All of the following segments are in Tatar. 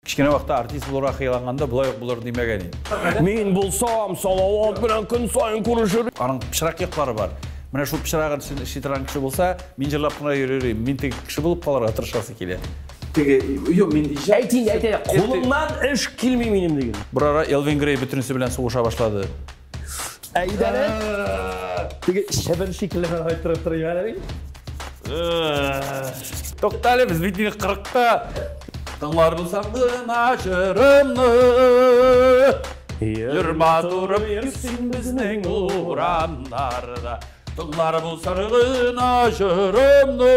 Кечкенә вакытта артист булырга хыялланганда болай ук булыр димәгән идем. Мин булсам, Салават белән көн саен күрешер. Аның пычрак яклары бар. Менә шул пычрагын өчен эшли торган кеше булса, мин җырлап кына йөрер идем. Мин теге кеше булып калырга тырышасы килә. Теге, юк, мин иҗат... Әйт инде, әйт, әйт. Кулымнан эш килми минем диген. Берара Элвин Грей бөтенесе белән сугыша башлады. Әйдә әле. Теге чебен шикелле генә кайтырып торыйм әле мин. Тукта әле, без бит инде кырыкта. Тыңлар булсаң гына җырымны. Йөр матурым, йөрсин безнең урамнарда. Тыңлар булсаң гына җырымны.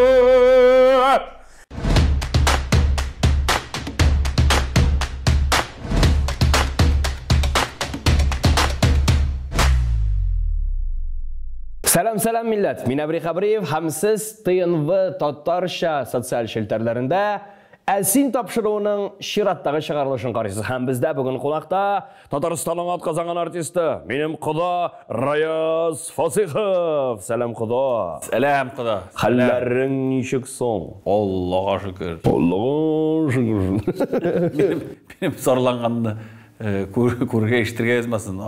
Сәлам, сәлам, милләт! Мин Әбри Хәбриев һәм сез ТНВ татарча социаль челтәрләрендә Ә син тапшыруының чираттагы чыгарылышын карыйсыз. Һәм бездә бүген кунакта Татарстанның атказанган артисты, минем кода Раяз Фасихов. Сәлам, кода. Сәлам, кода. Хәлләрең ничек соң? Аллага шөкер. Аллага шөкер. Минем зарланганны күрергә, ишетергә язмасын.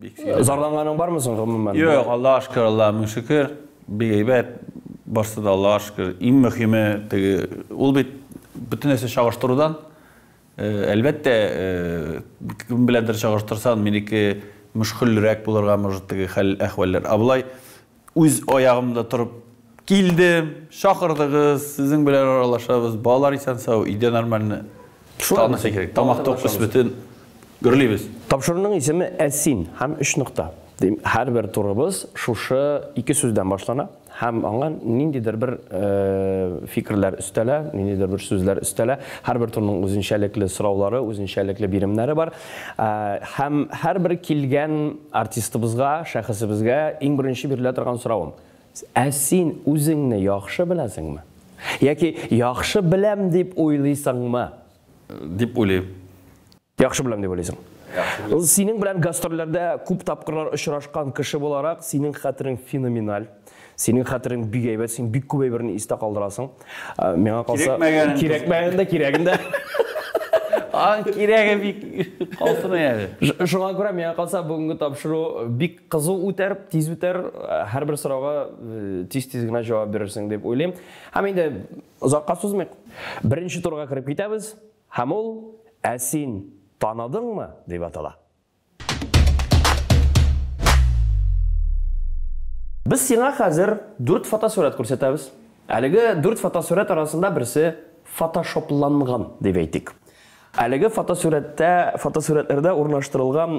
Бик сөйләп. Зарланганың бармы соң гомумән? Юк, Аллага шөкер, Аллага мең шөкер. Бик әйбәт. Барсы да Аллага шөкер. Иң мөһиме теге, ул бит бөтен нәрсә чагыштырудан. Әлбәттә, кем беләндер чагыштырсаң, минеке мөшкелрәк булырга может теге хәл-әхвәлләр. Ә болай үз аягымда торып килдем, чакырдыгыз, сезнең белән аралашабыз, балалар исән-сау, өйдә нормально. Тагын нәрсә кирәк? Тамак тук, өс бөтен, гөрлибез. Тапшыруның исеме Ә син һәм өч нокта. Дим, һәрбер турыбыз шушы ике сүздән башлана. Һәм аңа ниндидер бер фикерләр өстәлә, ниндидер бер сүзләр өстәлә. Һәрбер турның үзенчәлекле сораулары, үзенчәлекле биремнәре бар. Һәм һәрбер килгән артистыбызга, шәхесебезгә иң беренче бирелә торган соравым, Ә син үзеңне яхшы беләсеңме? Яки яхшы беләм дип уйлыйсыңмы? Дип уйлыйм. Яхшы беләм дип уйлыйсың. Синең белән гастрольләрдә күп тапкырлар очрашкан кеше буларак, синең хәтерең феноменаль. Синең хәтерең бик әйбәт, син бик күп әйберне истә калдырасың. Миңа калса, Кирәкмәгәнен. Кирәкмәгәнен дә, кирәген дә. Аның кирәге бик калсын әле. Шуңа күрә миңа калса, бүгенге тапшыру бик кызу үтәр, тиз үтәр, һәрбер сорауга тиз-тиз генә җавап бирерсең дип уйлыйм. Һәм инде озакка сузмыйк. Беренче турга кереп китәбез. Һәм ул Ә син таныдыңмы? дип атала. Без сиңа хәзер дүрт фотосурәт күрсәтәбез. Әлеге дүрт фотосурәт арасында берсе фотошопланган дип әйтик. Әлеге фотосурәттә, фотосурәтләрдә урнаштырылган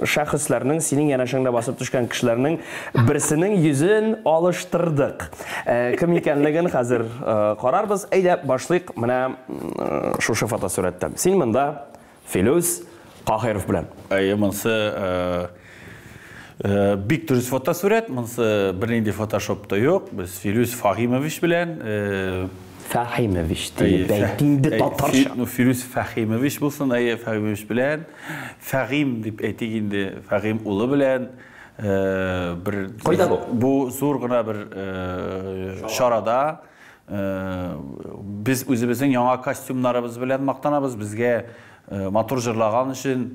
шәхесләрнең, синең янәшәңдә басып төшкән кешеләрнең берсенең йөзен алыштырдык. Кем икәнлеген хәзер карарбыз. Әйдә, башлыйк менә шушы фотосурәттән. Син монда Филүс Каһиров белән. Әйе, монысы бик дөрес фотосурәт, монысы бернинди фотошоп та юк. Без Филүс Фахимович белән. Фахимович диеп әйт инде татарча. Ну, Филүс Фахимович булсын, әйе, Фахимович белән. Фәгим дип әйтик инде, Фәгим улы белән бер Кайда бу? Бу зур гына бер чарада без үзебезнең яңа костюмнарыбыз белән мактанабыз. Безгә матур җырлаган өчен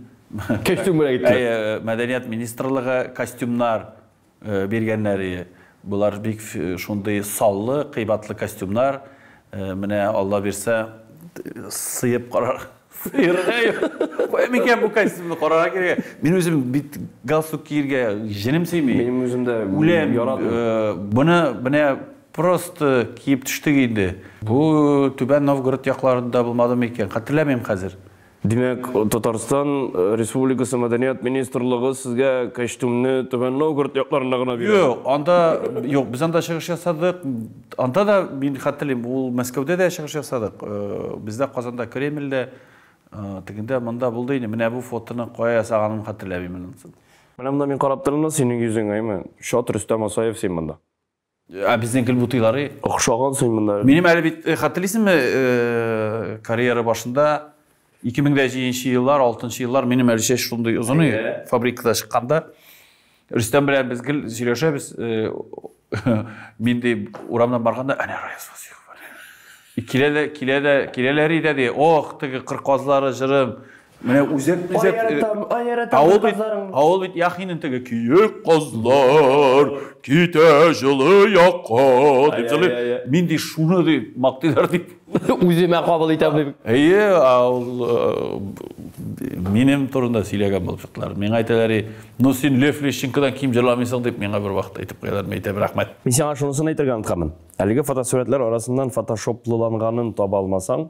костюм бүләк иттеләр. Әйе, Мәдәният министрлыгы костюмнар биргәннәр. Болар бик шундый саллы, кыйбатлы костюмнар. Менә Алла бирсә, сыеп карар. Сыерга. Кая микән бу костюмны карарга кирәк. Мин үзем бит галстук киергә җенем сөйми. Минем үзем дә үләм. Яратмыйм. Моны менә просто киеп төштек инде. Бу Түбән Новгород якларында булмады микән? Хәтерләмим хәзер. Димәк, Татарстан Республикасы Мәдәният министрлыгы сезгә костюмны Түбән Новгород якларында гына бирә? Юк, анда юк, без анда чыгыш ясадык. Анда да мин хәтерлим, ул Мәскәүдә дә чыгыш ясадык. Бездә Казанда Кремльдә, тегендә монда булды инде. Менә бу фотоны кая ясаганын хәтерләмим анысы. Менә монда мин карап торам да синең йөзең, әйме? Чат Рөстәм Асаев син монда. Ә безнең гел бутыйлары. Охшаган син монда. Минем әле бит, хәтерлисеңме, карьера башында 2007 еллар, 6 еллар минем әле чәч шундый озын иде, фабрикада чыкканда. Рөстәм белән без гел сөйләшәбез. Мин ди урамнан барганда, әнә Раяз Фасихов. Килә дә, килә дә, киләләр иде ди. Ох, теге кыр казлары җырым. Менә үзәк үзәк. Ай яратам, ай яратам Авыл кыр бит, казларын. авыл бит Яхинең теге киек казлар китә җылы якка дип җырлый. Мин ди шуны ди мактыйлар дип. Үземә кабул итәм дип. Әйе, ул минем турында сөйләгән булып чыктылар. Миңа әйтәләр, ну син Лев Лещенкодан ким җырламыйсың дип миңа бер вакыт әйтеп куялар. Мин әйтәм, рәхмәт. Мин сиңа шунысын әйтергә онытканмын. Әлеге фотосурәтләр арасыннан фотошоплыланганын таба алмасаң,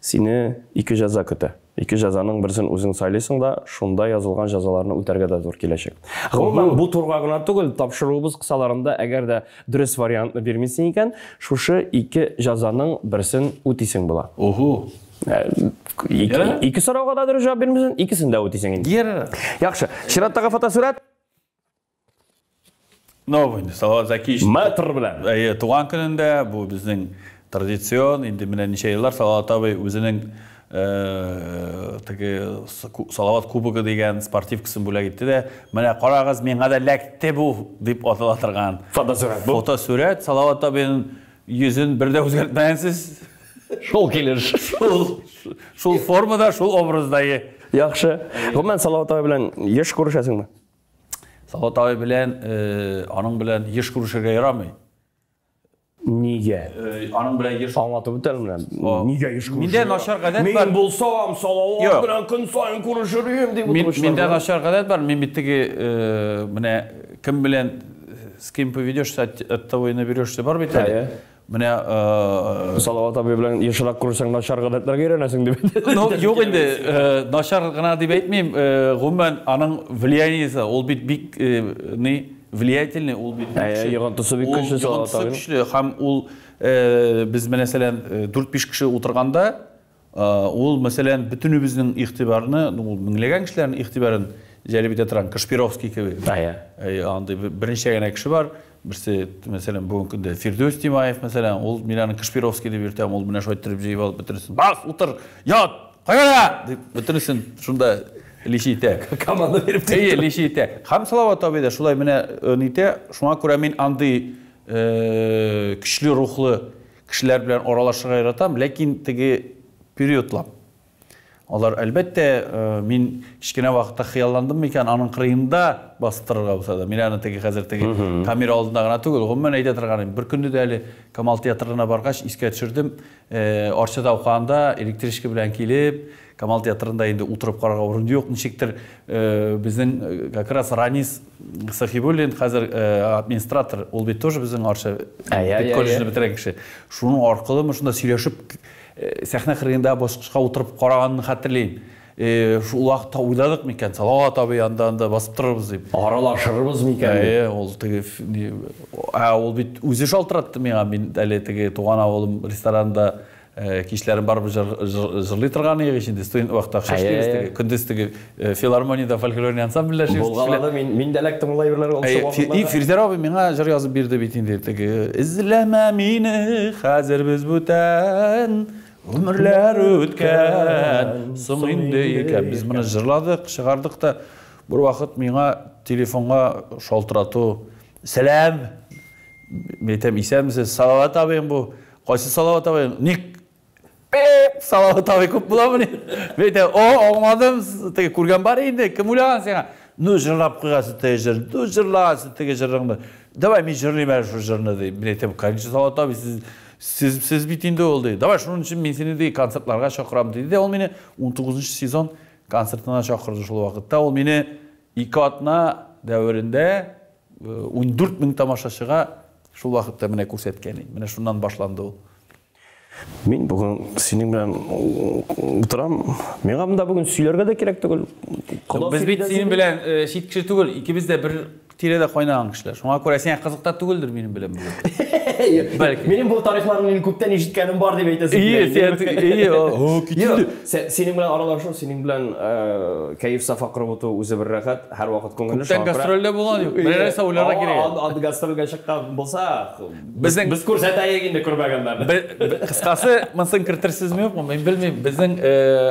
сине ике җәза көтә. Ике җәзаның берсен үзең сайлыйсың да, шунда язылган җәзаларны үтәргә дә туры киләчәк. Гомумән, бу турга гына түгел, тапшыруыбыз кысаларында әгәр дә дөрес вариантны бирмисең икән, шушы ике җәзаның берсен үтисең була. Ого. Ике сорауга да дөрес җавап бирмисең, икесен дә үтисең инде. Яхшы. Чираттагы фотосурәт. Ну, инде Салават Зәкиевич. Мэтр белән. Әйе, туган көнендә бу безнең традицион, инде менә ничә еллар Салават абый үзенең теге Салават кубогы дигән спортивкасын бүләк итте дә, менә карагыз, миңа да ләкте бу дип атала торган фотосурәт бу. Фотосурәт Салават абыйның йөзен бер дә үзгәртмәгәнсез. Шул килеш. Шул формада, шул образда. Яхшы. Гомумән, Салават абый белән еш күрешәсеңме? Салават абый белән, аның белән еш күрешергә ярамый. Нигә? Аның белән еш аңлатып үтәле менә. Нигә еш күрешергә? Миндә начар гадәт бар. Мин булсам, Салават белән көн саен күрешер идем дип утыручылар. Миндә начар гадәт бар. Мин бит теге менә кем белән с кем поведешься, от того и наберешься бар бит әле. Менә Салават абый белән ешрак күрсәң, начар гадәтләргә өйрәнәсең дип. Ну, юк инде, начар гына дип әйтмим. Гомумән, аның влияниесе, ул бит бик ни влиятельный, ул бит. Йогынтысы бик көчле Салават абый. Йогынтысы көчле һәм ул без мәсәлән 4-5 кеше утырганда, ул мәсәлән бөтенебезнең игътибарны, ул меңләгән кешеләрнең игътибарын җәлеп итә торган Кашпировский кебек. Андый берничә генә кеше бар. Берсе, мәсәлән, бүгенге көндә Фирдүс Тимаев, мәсәлән, ул мин аны Кашпировский дип йөртәм, ул менә шулай иттереп җыеп алып бөтенесен. Бас, утыр, ят, кайгыра дип бөтенесен шунда лиши итә. Команда биреп. Әйе, лиши итә. Һәм Салават абый да шулай менә нитә, шуңа күрә мин андый көчле рухлы кешеләр белән аралашырга яратам, ләкин теге периодлап. Алар, әлбәттә, мин кечкенә вакытта хыялландым микән, аның кырыенда басып торырга булса да. Мин аны теге хәзер теге камера алдында гына түгел, гомумән әйтә торган идем. Бер көнне дә әле Камал театрына баргач искә төшердем. Арчада укыганда электричка белән килеп, Камал театрында инде утырып карарга урын юк, ничектер безнең как раз Ранис Сахибуллин хәзер администратор, ул бит тоже безнең Арча колледжны бетергән кеше. Шуның аркылы шунда сөйләшеп сәхнә кырыенда баскычка утырып караганын хәтерлим. Шул вакытта уйладык микән, Салават абый анда басып торырбыз дип. Аралашырбыз микән? Әйе, ул теге ул бит үзе шалтыратты миңа, мин әле теге туган авылым ресторанында кичләрен барып җырлый торган идек инде, студент вакытта акча эшлибез теге, көндез теге филармониядә фольклорный ансамбльдә эшлибез. Булгалады, мин дә эләктем ул әйберләргә ул вакытларда. И Фирзәр абый миңа җыр язып бирде бит инде теге. Эзләмә мине, хәзер без бүтән, гомерләр үткән, соң инде икән. Без моны җырладык, чыгардык та. Бер вакыт миңа телефонга шалтырату. Сәлам. Мин әйтәм, исәнмесез, Салават абыең бу. Кайсы Салават абыең? Ник? Пип, Салават абый күп буламыни? Мин әйтәм, о, аңладым, теге күргән бар инде, кем уйлаган сиңа? Ну, җырлап куйгансың теге җыр, ну, җырлагансың теге җырыңны. Давай мин җырлыйм әле шул җырны, ди. Мин әйтәм, конечно, Салават абый, сез бит инде ул, ди. Давай, шуның өчен мин сине, ди, концертларга чакырам, диде. Ул мине 19 сезон концертына чакырды шул вакытта. Ул мине 2 атна дәверендә 14 мең тамашачыга шул вакытта менә күрсәткән. Менә шуннан башланды ул. Мин бүген синең белән утырам. Миңа монда бүген сөйләргә дә кирәк түгел. Без бит синең белән чит кеше түгел, икебез дә бер тирәдә кайнаган кешеләр. Шуңа күрә сиңа кызык та түгелдер минем белән бүген. Бәлки. Минем бу тарихларны мин күптән ишеткәнем бар дип әйтәсең. Ие, син, ие, о, китте. Синең белән аралашу, синең белән кәеф сафа корып утыру үзе бер рәхәт, һәрвакыт күңелле. Күптән гастрольдә булган юк. Берәр нәрсә уйларга кирәк. Анд гастрольгә чыккан булса, без күрсәтәек инде күрмәгәннәрне. Кыскасы, монысын кертерсезме юкмы, мин белмим. Безнең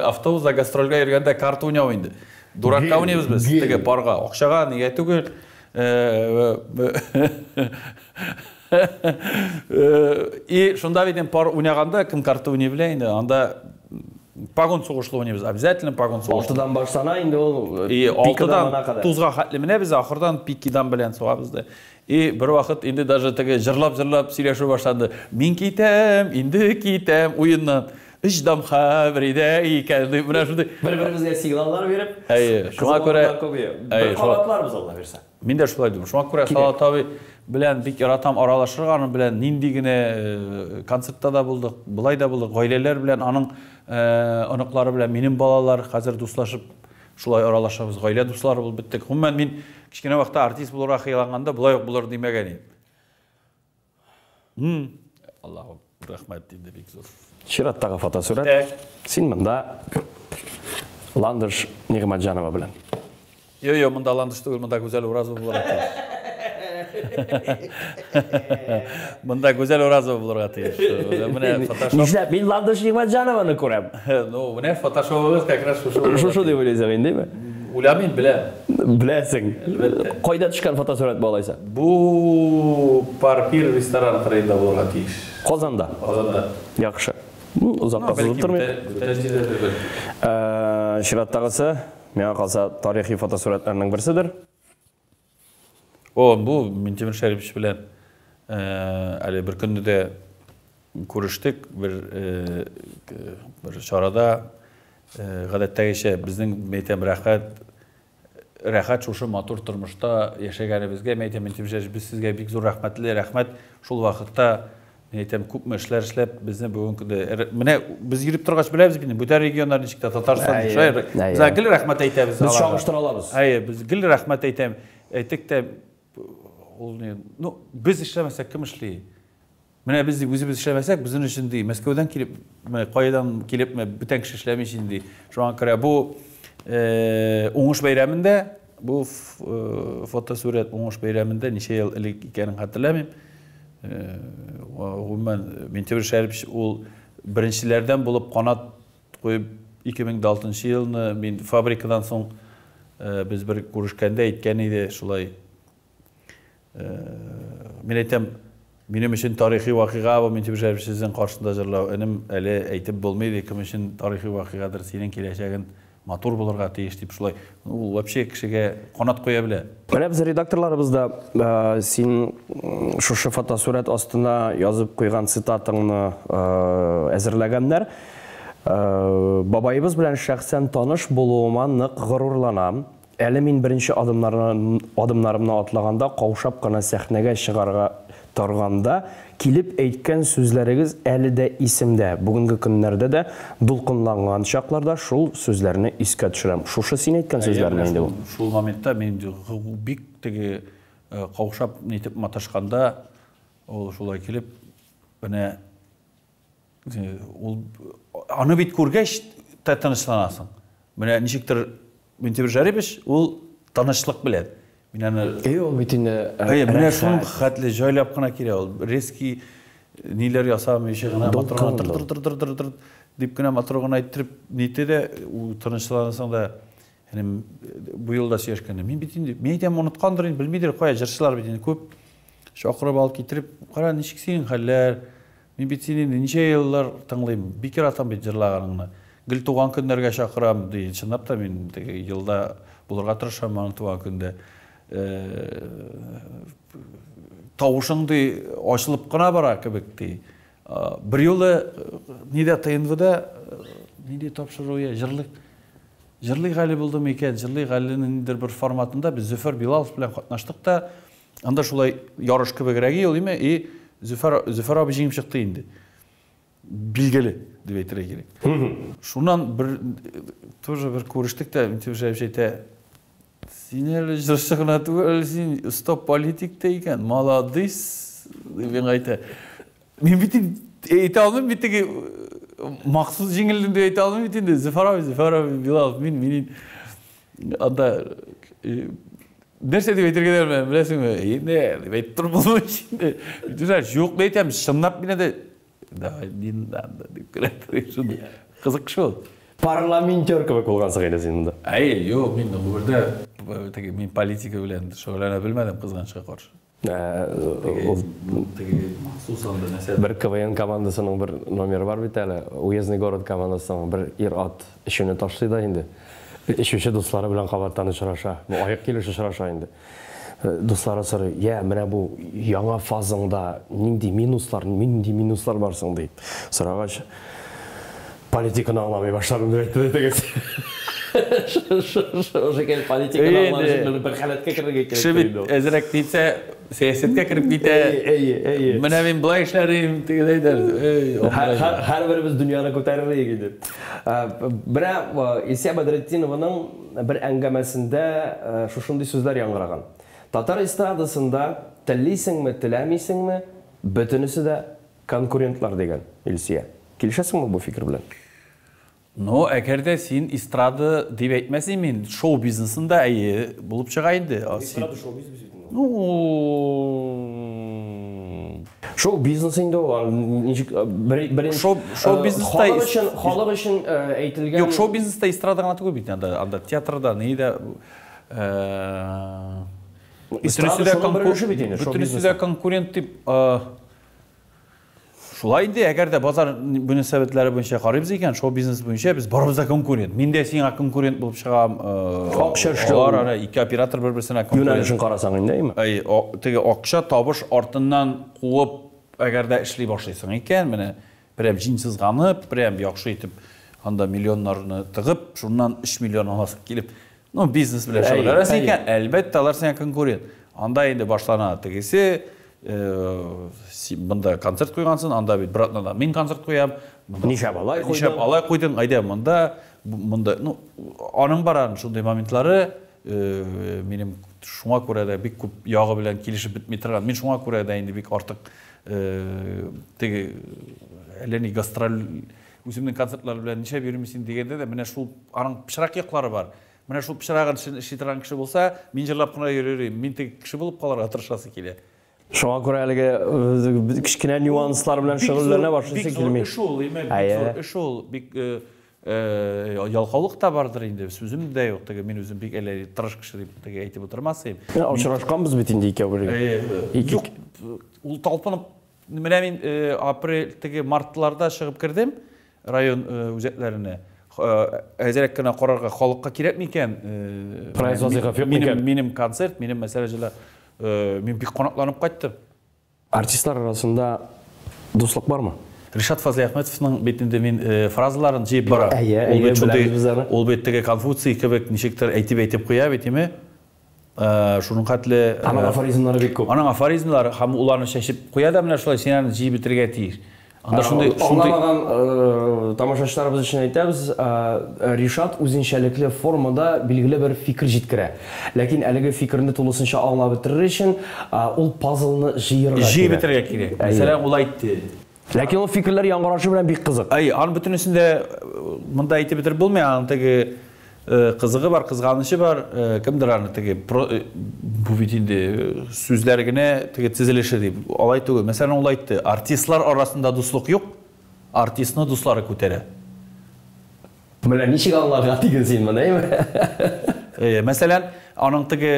автобуста гастрольгә йөргәндә карта уйнау инде. Дуракка уйныйбыз без, теге парга, акчага нигә түгел. И шунда бит пар уйнаганда, кем карта уйный белә инде, анда погон сугышлы уйныйбыз, обязательно погон сугышлы. 6-дан башлана инде ул. И 6-дан тузга хәтле менәбез, ахырдан пикидан белән сугабыз да. И бер вакыт инде даже теге җырлап-җырлап сөйләшү башланды. Мин китәм, инде китәм уеннан. Өч дам хәбәрдә икән дип менә шундый. Бер-беребезгә сигналлар биреп. Әйе, шуңа күрә бер кабатларбыз, Алла бирсә. Мин дә шулай дим. Шуңа күрә Салават абый белән бик яратам аралашырга, аның белән нинди генә концертта да булдык, былай да булдык, гаиләләр белән, аның оныклары белән минем балалар хәзер дуслашып шулай аралашабыз, гаилә дуслары булып беттек. Гомумән, мин кечкенә вакытта артист булырга хыялланганда болай ук булыр димәгән идем. Аллаһу рәхмәт инде бик зур. Чираттагы фотосурәт. Син монда Ландыш Нигъмәтҗанова белән. Йо, йо, монда Ландыш түгел, монда Гүзәл Уразова булырга тиеш. Монда Гүзәл Уразова булырга тиеш. Менә фотошоп. Нишләп мин Ландыш Нигъмәтҗанованы күрәм? Ну, менә фотошобыбыз как раз шушы. Шушы дип уйлыйсың инде, димме? Уйламыйм, беләм. Беләсең. Әлбәттә. Кайда төшкән фотосурәт бу алайса? Бу Парпир рестораны кырыенда булырга тиеш. Казанда. Казанда. Яхшы. Озакка сузып тормыйк. Бүтән җирдә дә бәлки. Чираттагысы, миңа калса, тарихи фотосурәтләрнең берседер. О, бу Минтимер Шәрипович белән әле бер көнне дә күрештек, бер чарада. Гадәттәгечә, безнең, мәйтәм, рәхәт, рәхәт шушы матур тормышта яшәгәнебезгә, мәйтәм, Минтимер Шәрипович, без сезгә бик зур рәхмәтле, рәхмәт. Шул вакытта, мин әйтәм, күпме эшләр эшләп, безне бүгенге көндә, менә без йөреп торгач беләбез бит, бүтән регионнар ничек тә, Татарстан, шулай, без гел рәхмәт әйтәбез. Без чагыштыра алабыз. Әйе, без гел рәхмәт әйтәм. Әйтик тә, ул ни, ну, без эшләмәсәк, кем эшли? Менә без ди, үзебез эшләмәсәк, безнең өчен ди, Мәскәүдән килеп, менә кайдан килеп, менә бүтән кеше эшләми өчен ди. Шуңа күрә бу уңыш бәйрәмендә, бу фотосурәт уңыш бәйрәмендә ничә ел элек икәнен хәтерләмим. Гомумән, Минтимер Шәрипович ул беренчеләрдән булып канат куеп 2006 елны мин фабрикадан соң без бер күрешкәндә әйткән иде шулай. Мин әйтәм, минем өчен тарихи вакыйга бу, Минтимер Шәрипович сезнең каршында җырлау. Энем, әле әйтеп булмый ди, кем өчен тарихи вакыйгадыр, синең киләчәгең матур булырга тиеш дип шулай. Ул вообще кешегә канат куя белә. Менә без редакторларыбыз да син шушы фотосурәт астына язып куйган цитатаңны әзерләгәннәр. Бабаебыз белән шәхсән таныш булуыма нык горурланам. Әле мин беренче адымнарымны атлаганда, каушап кына сәхнәгә чыгарга торганда, килеп әйткән сүзләрегез әле дә исемдә. Бүгенге көннәрдә дә дулкынланган чакларда шул сүзләрне искә төшерәм. Шушы син әйткән сүзләрме инде бу? Шул моментта мин бик теге каушап нитеп маташканда, ул шулай килеп, менә ул аны бит күргәч тә тынычланасың. Менә ничектер Минтимер Шәрипович ул тынычлык белән. Мин аны Әйе, ул бит инде. Әйе, менә шуның хәтле җайлап кына килә ул. Резкий ниләр ясамыйча гына матур гына тыр тыр тыр тыр тыр дип кенә матур гына әйттереп нитте дә, тынычланасың да. Әнем бу юлда сөйләшкәндә, мин бит инде, мин әйтәм, оныткандыр инде, белмидер, кая җырчылар бит инде күп. Чакырып алып китереп, кара, ничек синең хәлләр? Мин бит сине инде ничә еллар тыңлыйм, бик яратам бит җырлаганыңны. Гел туган көннәргә чакырам, ди. Чынлап та мин теге елда булырга тырышам аның туган көндә. Тавышың ди ачылып кына бара кебек ди. Бер юлы нидә ТНВда нинди тапшыру я җырлык Җырлыйк әле булды микән? Җырлыйк әле ниндидер бер форматында без Зөфәр Билалов белән катнаштык та, анда шулай ярыш кебегрәк ел име, и Зөфәр Зөфәр абый җиңеп чыкты инде. Билгеле, дип әйтергә кирәк. Шуннан бер тоже бер күрештек тә, Минтимер Шәрипович әйтә, син әле җырчы гына түгел, син оста политик та икән, молодец, дип миңа әйтә. Мин бит әйтә алмыйм бит теге махсус җиңелдем дип әйтә алмыйм бит инде. Зөфәр абый, Зөфәр абый Билалов, мин мин анда нәрсә дип әйтергә дә белмәдем, беләсеңме? Инде дип әйтеп торып булмый инде. Дөрес, юк дип әйтәм, чынлап мин дә давай, не надо дип кенә шундый. Кызык шул. Парламентер кебек булгансың инде син монда. Әй, юк, мин гомердә теге мин политика белән шөгыльләнә белмәдем, кызганычка каршы. Ул теге махсус анда нәрсә. Бер КВН командасының бер номеры бар бит әле. Уездный город командасының бер ир-ат эчүне ташлый да инде. Эчүче дуслары белән кабаттан очраша. Бу аек килеш очраша инде. Дуслары сорый, "Я, менә бу яңа фазаңда нинди минуслар, нинди минуслар бар соң?" дип сорагач, политиканы аңламый башладым дип әйтте тегесе. Шушы политиканы аңлар өчен бер халәткә керергә кирәк. Кеше бит әзрәк китсә, сәясәткә кереп китә. Әйе, әйе. Менә мин болай эшләрем, тегеләй дә. Һәрберебез дөньяны күтәрер идек инде. Менә Илсөя Бәдретдинованың бер әңгәмәсендә шушындый сүзләр яңгыраган. Татар эстрадасында телисеңме, теләмисеңме, бөтенесе дә конкурентлар дигән Илсөя. Килешәсеңме бу фикер белән? Ну, әгәр дә син эстрада дип әйтмәсен мин, шоу-бизнесында әйе булып чыга инде. Эстрада шоу-бизнес бит инде. Ну, шоу-бизнес инде ул, ничек бер шоу-бизнеста халык өчен, халык өчен әйтелгән. Юк, шоу-бизнеста эстрада гына түгел бит анда, анда театрда, ни дә эстрада шуның бер өлеше бит инде, бөтенесе дә конкурент дип. Шулай инде, әгәр дә базар мөнәсәбәтләре буенча карыйбыз икән, шоу-бизнес буенча без барыбыз да конкурент. Мин дә сиңа конкурент булып чыгам. Акча эшләү. Алар ара ике оператор бер-берсенә конкурент. Юнәлешен карасаң инде, әйме? Әй, теге акча табыш артыннан куып, әгәр дә эшли башлыйсың икән, менә прям җин сызганып, прям яхшы итеп анда миллионнарны тыгып, шуннан 3 миллион аласың килеп, ну, бизнес белән шөгыльләнәсең икән, әлбәттә, алар сиңа конкурент. Анда инде башлана тегесе, монда концерт куйгансың, анда бит бер атнада мин концерт куям. Нишләп алай куйдың? Нишләп алай куйдың? Әйдә монда, монда, ну, аның бар аның шундый моментлары, минем шуңа күрә дә бик күп ягы белән килешеп бетми торган. Мин шуңа күрә дә инде бик артык теге әллә ни гастроль үземнең концертлар белән нишләп йөрмисең дигәндә дә менә шул аның пычрак яклары бар. Менә шул пычрагын эшли торган кеше булса, мин җырлап кына йөрер идем. Мин теге кеше булып калырга тырышасы килә. Шуңа күрә әлеге кечкенә нюанслар белән шөгыльләнә башлыйсы килми. Бик зур эш ул, бик зур эш ул, бик ялкаулык та бардыр инде, сүзем дә юк. Теге мин үзем бик әллә тырыш кеше дип теге әйтеп утырмас идем. Очрашканбыз бит инде икәү бергә. Юк, ул талпынып, менә мин апрель теге мартларда чыгып кердем район үзәкләренә. Әзрәк кенә карарга халыкка кирәк микән? Минем концерт, минем мәсьәлә, мин бик канатланып кайттым. Артистлар арасында дуслык бармы? Ришат Фазлыәхмәтовның бит инде мин фразаларын җыеп барам. Ул бит теге Конфуций кебек ничектер әйтеп-әйтеп куя бит, име? Шуның хәтле аның афоризмнары бик күп. Аның афоризмнары һәм ул аны чәчеп куя да менә шулай син аны җыеп бетерергә тиеш. Анда шундый аңламаган тамашачыларыбыз өчен әйтәбез, Ришат үзенчәлекле формада билгеле бер фикер җиткерә. Ләкин әлеге фикерне тулысынча аңлап бетерер өчен ул пазлны җыерга кирәк. Җыеп бетерергә кирәк. Мәсәлән, ул әйтте. Ләкин ул фикерләр яңгырашы белән бик кызык. Әй, аның бөтенесен дә монда әйтеп бетереп булмый, аның теге кызыгы бар, кызганычы бар, кемдер аны теге бу бит инде сүзләр генә теге тезелеше дип. Алай түгел. Мәсәлән, ул әйтте, артистлар арасында дуслык юк, артистны дуслары күтәрә. Менә ничек аңларга диген син моны, әйме? Мәсәлән, аның теге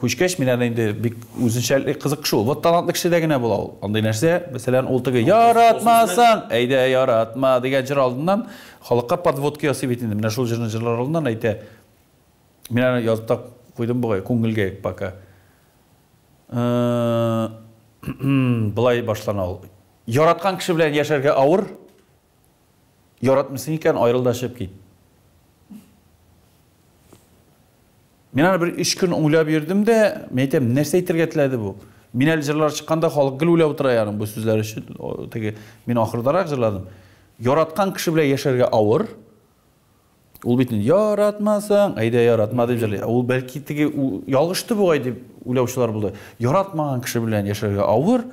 күчкәч, мин аны инде бик үзенчәлекле кызык кеше ул. Вот талантлы кешедә генә була ул. Андый нәрсә, мәсәлән, ул теге яратмасаң, әйдә яратма дигән җыр алдыннан халыкка подводка ясый бит инде. Менә шул җырны җырлар алдыннан әйтә. Мин аны язып та куйдым бугай, күңелгә пока. Былай башлана ул. Яраткан кеше белән яшәргә авыр. Яратмыйсың икән, аерыл да чыгып кит. Мин аны бер 3 көн уйлап йөрдем дә, мин әйтәм, нәрсә әйтергә теләде бу? Мин әле җырлар чыкканда халык гел уйлап утыра аның бу сүзләре өчен. Теге мин ахырдарак җырладым. Яраткан кеше белән яшәргә авыр. Ул бит инде яратмасаң, әйдә яратма дип җырлый. Ул бәлки теге ялгышты бугай дип уйлаучылар булды. Яратмаган кеше белән яшәргә авыр.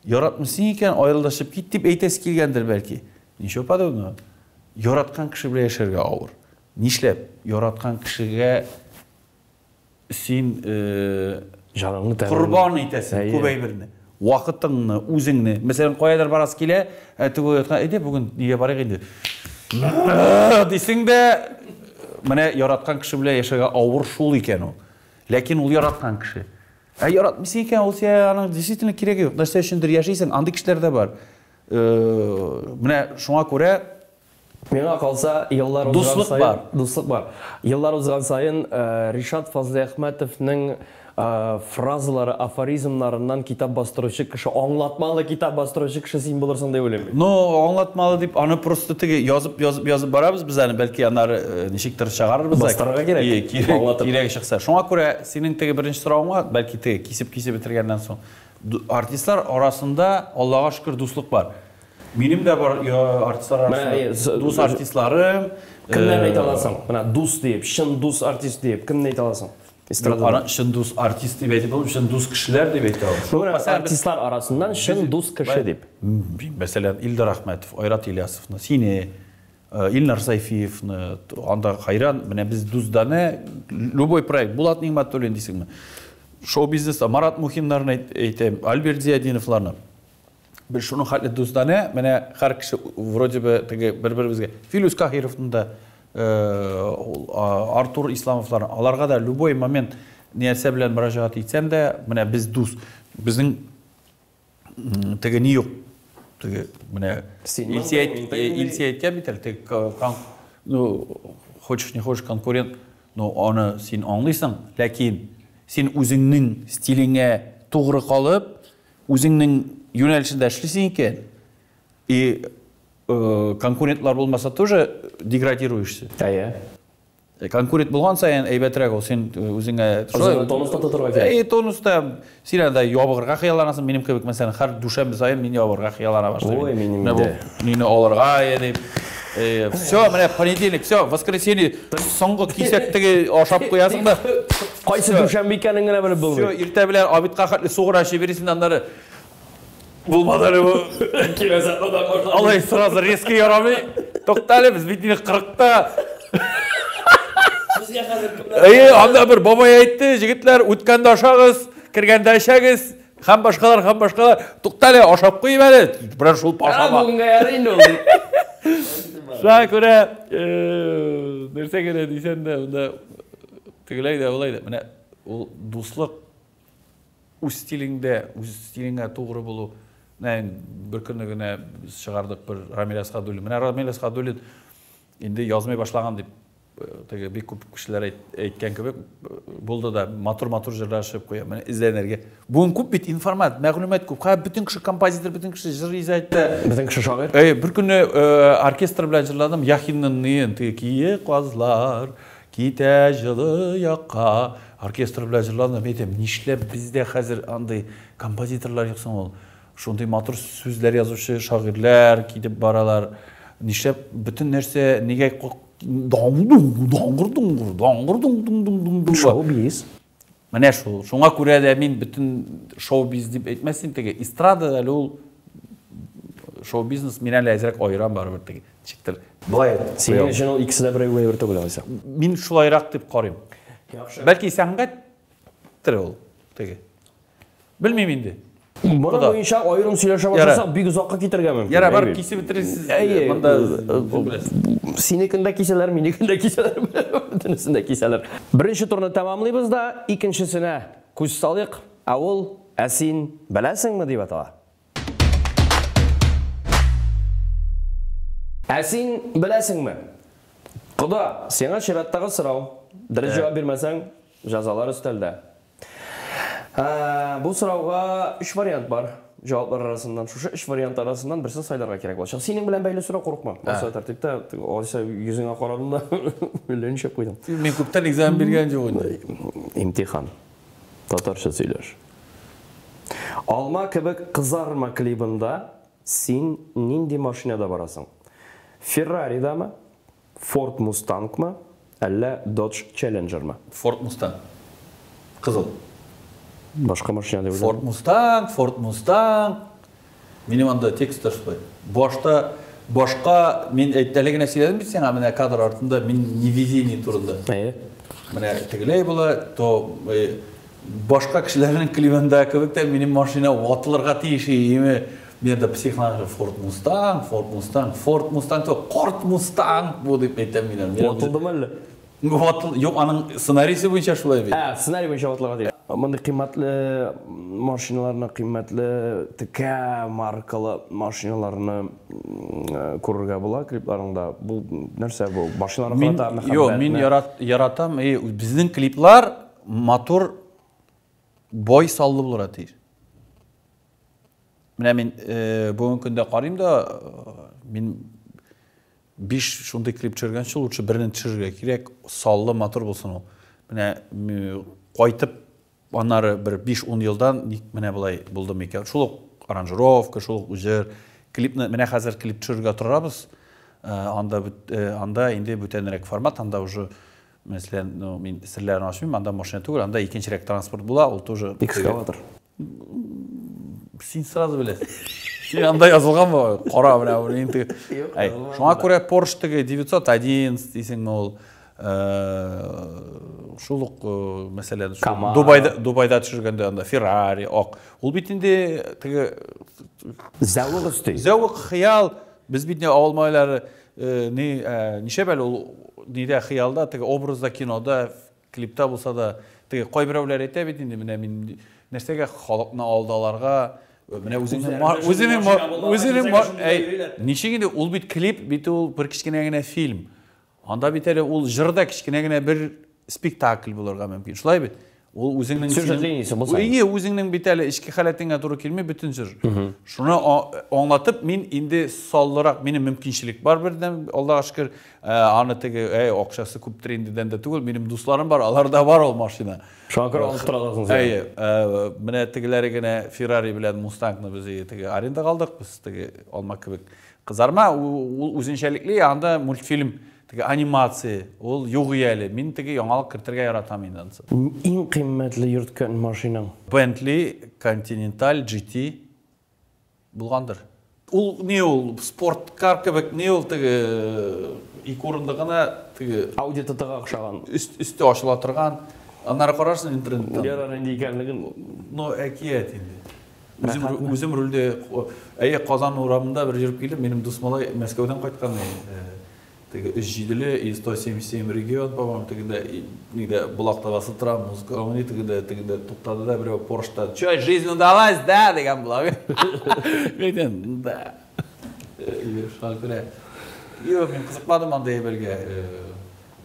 Яратмыйсың икән, аерылышып кит дип әйтәсе килгәндер бәлки. Ничего подобного. Яраткан кеше белән яшәргә авыр. Нишләп? Яраткан кешегә син җаныңны корбан итәсең күп әйберне. Вакытыңны, үзеңне. Мәсәлән, каядыр барасы килә, ә теге яткан, әйдә бүген нигә барыйк инде? Дисең дә, менә яраткан кеше белән яшәргә авыр шул икән ул. Ләкин ул яраткан кеше. Ә яратмыйсың икән, ул сиңа аның действительно кирәге юк. Нәрсә өчендер яшисең, андый кешеләр дә бар. Менә шуңа күрә Миңа калса, еллар узган Дуслык саен, бар. Дуслык бар. Еллар узган саен Ришат Фазлыәхмәтовның фразалары, афоризмнарыннан китап бастыручы кеше, аңлатмалы китап бастыручы кеше син булырсың дип уйлыйм мин. Ну, аңлатмалы дип, аны просто теге язып, язып, язып барабыз без аны, бәлки аннары ничектер чыгарырбыз да. Бастырырга кирәк. Ие, кирәк, Аңлатып. кирәге чыкса. Шуңа күрә синең теге беренче соравыңа, бәлки теге кисеп-кисеп бетергәннән соң, артистлар арасында, Аллага шөкер, дуслык бар. Минем дә бар артистлар арасында дус артистларым. Кемнәрне әйтә аласың? Менә дус диеп, чын дус артист диеп, кемне әйтә аласың? Эстрадада. Аны чын дус артист дип әйтеп булмый, чын дус кешеләр дип әйтә аласың. Ну, менә артистлар арасыннан чын дус кеше дип. Мәсәлән, Илдар Әхмәтов, Айрат Ильясовны, сине, Илнар Сайфиевны, анда хайран, менә без дузданы, любой проект, Булат Нигъмәтуллин дисеңме? Шоу-бизнеста Марат Мухиннарны әйтәм, Альберт Зиятдиновларны. Без шуның хәтле дустанә, менә һәр кеше вроде бы теге бер-беребезгә. Филүс Каһировны да, Артур Исламовлар, аларга да любой момент нәрсә белән мөрәҗәгать итсәм дә, менә без дус. Безнең теге ни юк. Теге менә Илсия Илсия әйткән бит әле, теге ну, хочешь не хочешь конкурент, но аны син аңлыйсың, ләкин син үзеңнең стилеңә тугры калып, Үзеңнең юнәлешендә эшлисең икән, и конкурентлар булмаса тоже деградируешься. Әйе. Конкурент булган саен әйбәтрәк ул, син үзеңә шулай тонуста тотырга кирәк. Әйе, тонуста син анда ябыгырга хыялланасың, минем кебек, мәсәлән, һәр дүшәмбе саен мин ябыгырга хыяллана башлыйм. Ой, минем Менә бу мине алырга дип. Все, менә понедельник, все, воскресенье соңгы кисәк теге ашап куясың да. Кайсы дүшәмбе икәнен генә белеп булмый. Все, иртә белән обедка хәтле су гына эчеп йөрисең, аннары булмады әле бу. Киләсе атнадан башлап. Алай сразу резко ярамый. Тукта әле, без бит инде 40-та. Безгә хәзер кемнәр? Әйе, анда бер бабай әйтте, җегетләр, үткәндә ашагыз, кергәндә эчәгез. Һәм башкалар, һәм башкалар. Тукта әле, ашап куйыйм әле. Берәр шул ашама. Бүгенгә ярый инде ул. Шуңа күрә, нәрсә генә дисәң дә, монда тегеләй дә, болай да. Менә ул дуслык үз стилеңдә, үз стилеңә тугры булу. Менә бер көнне генә без чыгардык бер Рамил Әсхәдуллин. Менә Рамил Әсхәдуллин инде язмый башлаган дип теге бик күп кешеләр әйткән кебек булды да, матур-матур җырлар чыгып куя. Менә эзләнергә. Бүген күп бит информат, мәгълүмат күп. Хәзер бөтен кеше композитор, бөтен кеше җыр яза әйтә. Бөтен кеше шагыйрь. Әй, бер көнне оркестр белән җырладым Яхинның ниен, теге киек казлар китә җылы якка. Оркестр белән җырладым. Әйтәм, нишләп бездә хәзер андый композиторлар юк соң ул? Шундый матур сүзләр язучы шагыйрьләр китеп баралар. Нишләп бөтен нәрсә нигә даңгыр-дуңгыр, даңгыр-дуңгыр, даңгыр-дуң-дуң-дуң-дуң. Шоу-биз. Менә шул. Шуңа күрә дә мин бөтен шоу-биз дип әйтмәс идем, теге эстрада әле ул шоу-бизнес мин әле әзрәк аерам барыбер теге. Ничектер. Болай. Синең өчен ул икесе дә бер әйбер түгел алайса. Мин шулайрак дип карыйм. Яхшы. Бәлки сәнгатьтер ул теге. Белмим инде. Моны буенча аерым сөйләшә башласак, бик озакка китәргә мөмкин. Ярар, барып кисеп бетерерсез. Әйе, Монда синекен дә кисәләр, минекен дә кисәләр, бөтенесен дә кисәләр. Беренче турны тәмамлыйбыз да, икенчесенә күз салыйк. Ә ул, ә син беләсеңме дип атала. Ә син беләсеңме? Кода, сиңа чираттагы сорау. Дөрес җавап бирмәсәң, җәзалар өстәлдә. Бу сорауга өч вариант бар. Җаваплар арасыннан шушы өч вариант арасыннан берсен сайларга кирәк булачак. Синең белән бәйле сорау, курыкма. Барысы тәртиптә. Алайса йөзеңә карадым да, әллә ничә куйдым. Мин күптән экзамен биргән юк инде. Имтихан. Татарча сөйләш. Алма кебек кызарма клибында син нинди машинада барасың? Ферраридамы? Форд Мустангмы, әллә Додж Челленджермы? Форд Мустанг. Кызыл. Башка машина дип уйладым. Форд Мустанг, Форд Мустанг. Минем анда текст та шулай. Башта башка мин әле генә сөйләдем бит сиңа менә кадр артында мин невезение турында. Әйе. Менә тегеләй була, то башка кешеләрнең клибында кебек тә минем машина ватылырга тиеш име. Мин анда психланып Форд Мустанг, Форд Мустанг, Форд Мустанг, то Корт Мустанг бу дип әйтәм мин. Ватылдымы әллә? Ватыл, юк, аның сценарийсы буенча шулай бит. Ә, сценарий буенча ватылырга тиеш. Мондый кыйммәтле машиналарны, кыйммәтле текә маркалы машиналарны күрергә була клипларыңда. Бу нәрсә бу? Машиналарга карата мәхәббәтме? Юк, мин яратам. И, безнең клиплар матур, бай саллы булырга тиеш. Менә мин бүгенге көндә карыйм да, мин 5 шундый клип төшергәнче, лучше берне төшерергә кирәк, саллы, матур булсын ул. Менә кайтып, аннары бер 5-10 елдан ник менә болай булды микән? Шул ук аранжировка, шул ук җыр, клипны, менә хәзер клип төшерергә торабыз. Анда анда инде бүтәнрәк формат, анда уже, мәсәлән, ну, мин серләрен ачмыйм, анда машина түгел, анда икенчерәк транспорт була, ул тоже экскаватор. Син сразу беләсең. Син анда язылганмы? Кара менә бу инде. Әй, шуңа күрә Porsche теге 911 дисеңме ул? Шул ук, мәсәлән, Дубайда, Дубайда төшергәндә анда Ferrari, ак. Ул бит инде теге зәвык өсти. Зәвык, хыял. Без бит не авыл малайлары, ни, ничә бәл ул нидә хыялда, теге образда кинода, клипта булса да, теге кайберәүләр әйтә бит инде, менә мин нәрсәгә халыкны алдаларга, менә үзеңнең үзеңнең үзеңнең әй, ничек инде ул бит клип, бит ул бер кечкенә генә фильм. Анда бит әле ул җыр да кечкенә генә бер спектакль булырга мөмкин. Шулай бит? Ул үзеңнең сюжет линиясе булса. Ие, үзеңнең бит әле эчке халәтеңә туры килми бөтен җыр. Шуны аңлатып, мин инде саллырак, минем мөмкинчелек бар бердән, Аллага шөкер, аны теге, әй, акчасы күптер индедән дә түгел, минем дусларым бар, аларда бар ул машина. Шуңа күрә алып тора аласың син. Әйе, менә тегеләре генә Феррари белән Мустангны без теге арендага алдык, без теге алма кебек кызарма, ул үзенчәлекле, анда мультфильм, теге анимация, ул юк әле. Мин теге яңалык кертергә яратам инде анысы. Иң кыйммәтле йөрткән машинаң? Bentley Continental GT булгандыр. Ул не ул, спорткар кебек, не ул теге ике урынлы гына теге Audi TT-га охшаган. Өсте ачыла торган. Аннары карарсың интернеттан. Ярар инде икәнлеген. Ну, әкият инде. Үзем рульдә, әйе, Казан урамында бер йөреп килдем, минем дус малай Мәскәүдән кайткан. Теге 3-7-ле и 177 регион, по-моему, тегендә, нидә Болакта басып тора, музыка уйный, тегендә, тегендә туктады да берәү Поршта, Чё, жизнь удалась, да, дигән була. Мин әйтәм, да. Шуңа күрә. Юк, мин кызыкмадым андый әйбергә.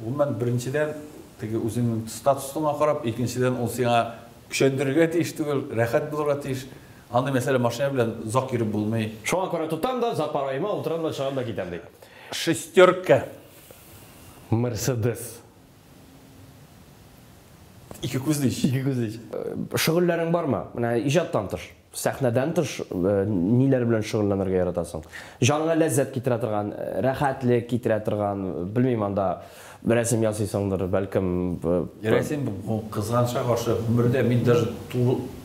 Гомумән, беренчедән, теге үзеңнең статусыңа карап, икенчедән, ул сиңа көчәндерергә тиеш түгел, рәхәт булырга тиеш. Андый мәсьәлә машина белән озак йөреп булмый. Шуңа күрә тотам да, запараема утырам да, чыгам да китәм, ди. Шестерка. Мерседес. Ике күзле ич. Ике күзле ич. Шөгыльләрең бармы? Менә иҗаттан тыш, сәхнәдән тыш ниләр белән шөгыльләнергә яратасың? Җаныңа ләззәт китерә торган, рәхәтлек китерә торган, белмим, анда рәсем ясыйсыңдыр, бәлкем. Рәсем кызганычка каршы, гомердә мин даже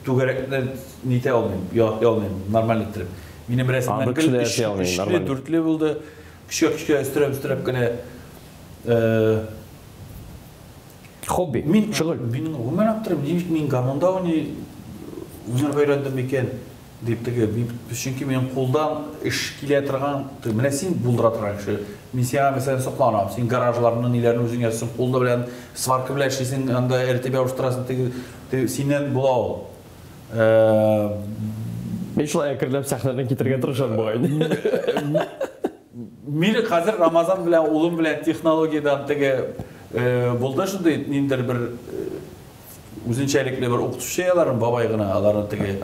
түгәрәкне нитә алмыйм, ясый алмыйм, нормаль иттереп. Минем рәсемнәр гел өчле, дүртле булды. Көчкә-көчкә өстерәп-өстерәп кенә. Хобби, мин, шөгыль. Мин гомумән аптырыйм, ничек мин гармунда уйный, уйнарга өйрәндем микән дип теге, чөнки минем кулдан эш килә торган, менә син булдыра торган кеше. Мин сиңа, мәсәлән, сокланам. Син гаражларны, ниләрне үзең ясыйсың, кулда белән сварка белән эшлисең, анда эретеп ябыштырасың, теге синнән була ул. Мин шулай әкренләп сәхнәдән китергә тырышам бугай. Мин хәзер Рамазан белән улым белән технологиядән теге булды шундый ниндер бер үзенчәлекле бер укытучы аларның бабай гына, аларны теге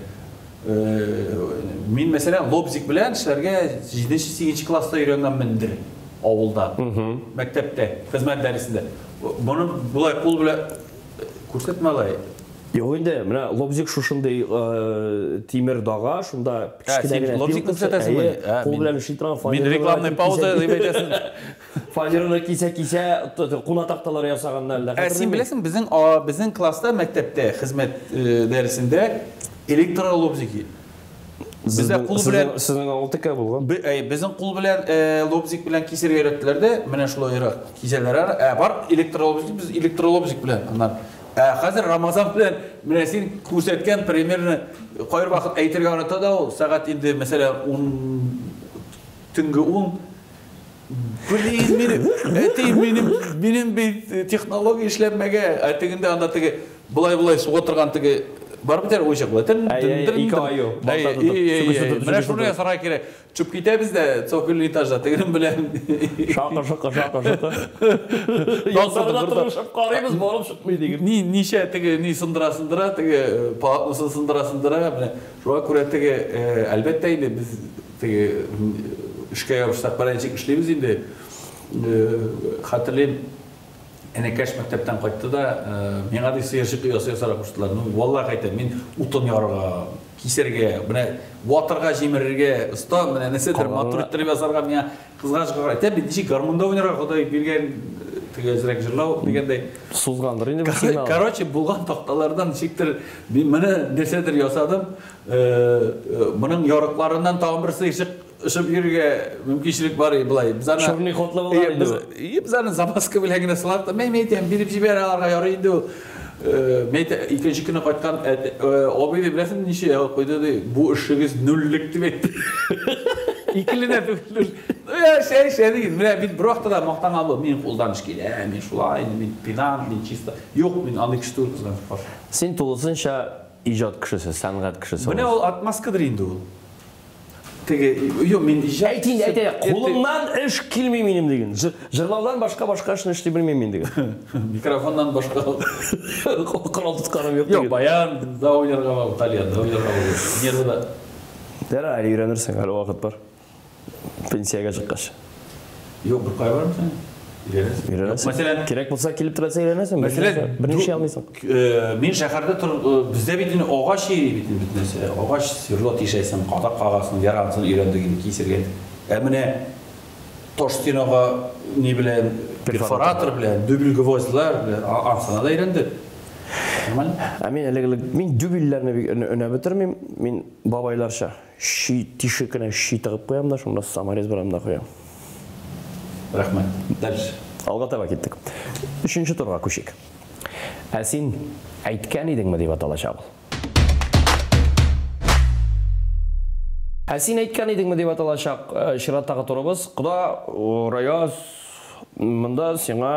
мин мәсәлән лобзик белән эшләргә 7-8 класста өйрәнгәнмендер авылда, мәктәптә, хезмәт дәресендә. Моны болай кул белән күрсәтмә алай. Юк инде, менә лобзик шушындый тимер дага, шунда кечкенә генә лобзик күрсәтәсеңме? Кул белән эшли торган фанераны. Мин рекламный пауза дип әйтәсең. Фанераны кисә-кисә куна такталары ясаганнар әллә. Ә син беләсең, безнең безнең класста мәктәптә хезмәт дәресендә электролобзики. Бездә кул белән сезнең авыл текә булган. Безнең кул белән лобзик белән кисергә өйрәттеләр дә, менә шулайрак кисәләр. Ә бар электролобзик, без электролобзик белән аннан. Ә хәзер Рамазан белән менә син күрсәткән примерно кайбер вакыт әйтергә оныта да ул, сәгать инде мәсәлән 10 төнге 10. Блин, минем, әти, минем, минем бит технология эшләнмәгә, ә тегендә анда теге болай-болай суга торган теге бар бит әле уенчык болай. Тын, тын, тын, Ике аю, балта тотып. Менә шуны ясарга кирәк. Чүп китәбез дә цокольный этажда тегенең белән. Шакы, шакы, шакы, шакы. Ясарга тырышып карыйбыз, барып чыкмый диген. Ни, ничә теге ни сындыра сындыра, теге полотносын сындыра сындыра, менә шуңа күрә теге, әлбәттә инде без теге эшкә ябышсак, бер ничек эшлибез инде. Хәтерлим, энекәш мәктәптән кайтты да, миңа ди сыерчык оясы ясарга куштылар. Ну, валлаһ әйтәм, мин утын ярырга, кисәргә, менә ватырга, җимерергә оста, менә нәрсәдер матур иттереп ясарга миңа кызганычка каршы. Әйтәм бит, ничек гармунда уйнарга Ходай биргән теге әзрәк җырлау дигәндәй. Сузгандыр инде бу сигнал. Короче, булган такталардан ничектер мин моны нәрсәдер ясадым. Моның ярыкларыннан тагын бер сыерчык очып йөрергә мөмкинчелек бар болай. Без аны Черный ходлы булган инде бу. Без аны запаска белән генә сылап, мен әйтәм, биреп җибәр аларга ярый инде ул. Мен әйтәм, икенче көнне кайткан абый ди, беләсеңме ничә куйды ди, бу эшегез нульлек дип әйтте. Икеленә түгел. Шәй, шәй диген. Менә мин бер вакытта да мактанган булып, мин кулдан эш килә, мин шулай, мин педант, мин чисто. Юк, мин андый кеше түгел, кызганычка каршы. Син тулысынча иҗат кешесе, сәнгать кешесе. Менә ул отмазкадыр инде ул. Теге, юк, мин иҗат Әйт инде, әйт, әйт, кулымнан эш килми минем диген. Җырлаудан башка башка эшне эшли белмим мин диген. Микрофоннан башка корал тотканым юк диген. Юк, баян да уйнарга була, тальян да уйнарга була. Нервы да. Ярар, әле өйрәнерсең, әле вакыт бар. Пенсиягә чыккач. Юк, бер кая бармыйсың? Өйрәнәсең. Өйрәнәсең. Мәсәлән, кирәк булса килеп торасың, өйрәнәсең. Мәсәлән, берничә алмыйсың. Мин шәһәрдә тор, бездә бит инде агач йөри бит инде бөтен нәрсә. Агач сверло тишәсең, кадак кагасың, ярасын өйрәндек инде кисергә. Ә менә таш стенага ни белән, перфоратор белән, дюбель гвоздьлар белән ансына да өйрәндек. Нормально? Ә мин әлеге мин дюбельләрне бик өнәп бетермим. Мин бабайларча щи тишек кенә щи тыгып куям да, шунда саморез белән дә куям. Рәхмәт. Дальше. Алга таба киттек. Өченче турга күчик. Ә син әйткән идеңме дип аталачак ул. Ә син әйткән идеңме дип аталачак чираттагы турыбыз. Кода Раяз, монда сиңа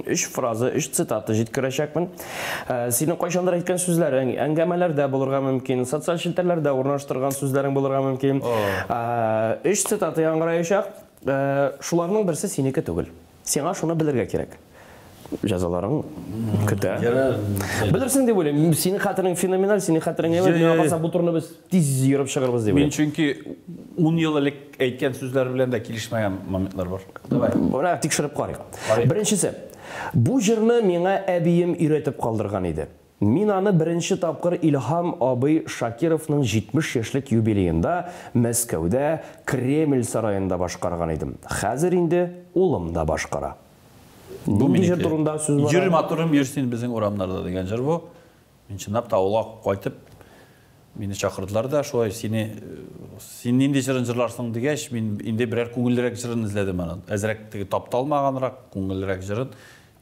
өч фраза, өч цитата җиткерәчәкмен. Синең кайчандыр әйткән сүзләрең, әңгәмәләрдә булырга мөмкин, социаль челтәрләрдә урнаштырган сүзләрең булырга мөмкин. Өч цитата яңгыраячак. Шуларның берсе синеке түгел. Сиңа шуны белергә кирәк. Җәзаларың көтә. Белерсең дип уйлыйм. Синең хәтерең феноменаль, синең хәтерең әйбәт. Миңа калса, бу турны без тиз йөреп чыгырбыз дип уйлыйм. Мин чөнки 10 ел элек әйткән сүзләр белән дә килешмәгән моментлар бар. Давай. Менә тикшереп карыйк. Беренчесе. Бу җырны миңа әбием өйрәтеп калдырган иде. Мин аны беренче тапкыр Илһам абый Шакировның 70 яшьлек юбилеенда Мәскәүдә Кремль сараенда башкарган идем. Хәзер инде улым да башкара. Нинди җыр турында сүз бара? Йөр, матурым, йөр син безнең урамнарда дигән җыр бу. Мин чынлап та авылга кайтып, мине чакырдылар да, шулай сине, син нинди җырын җырларсың дигәч, мин инде берәр күңеллерәк җырын эзләдем аның. Әзрәк теге тапталмаганрак, күңеллерәк җырын.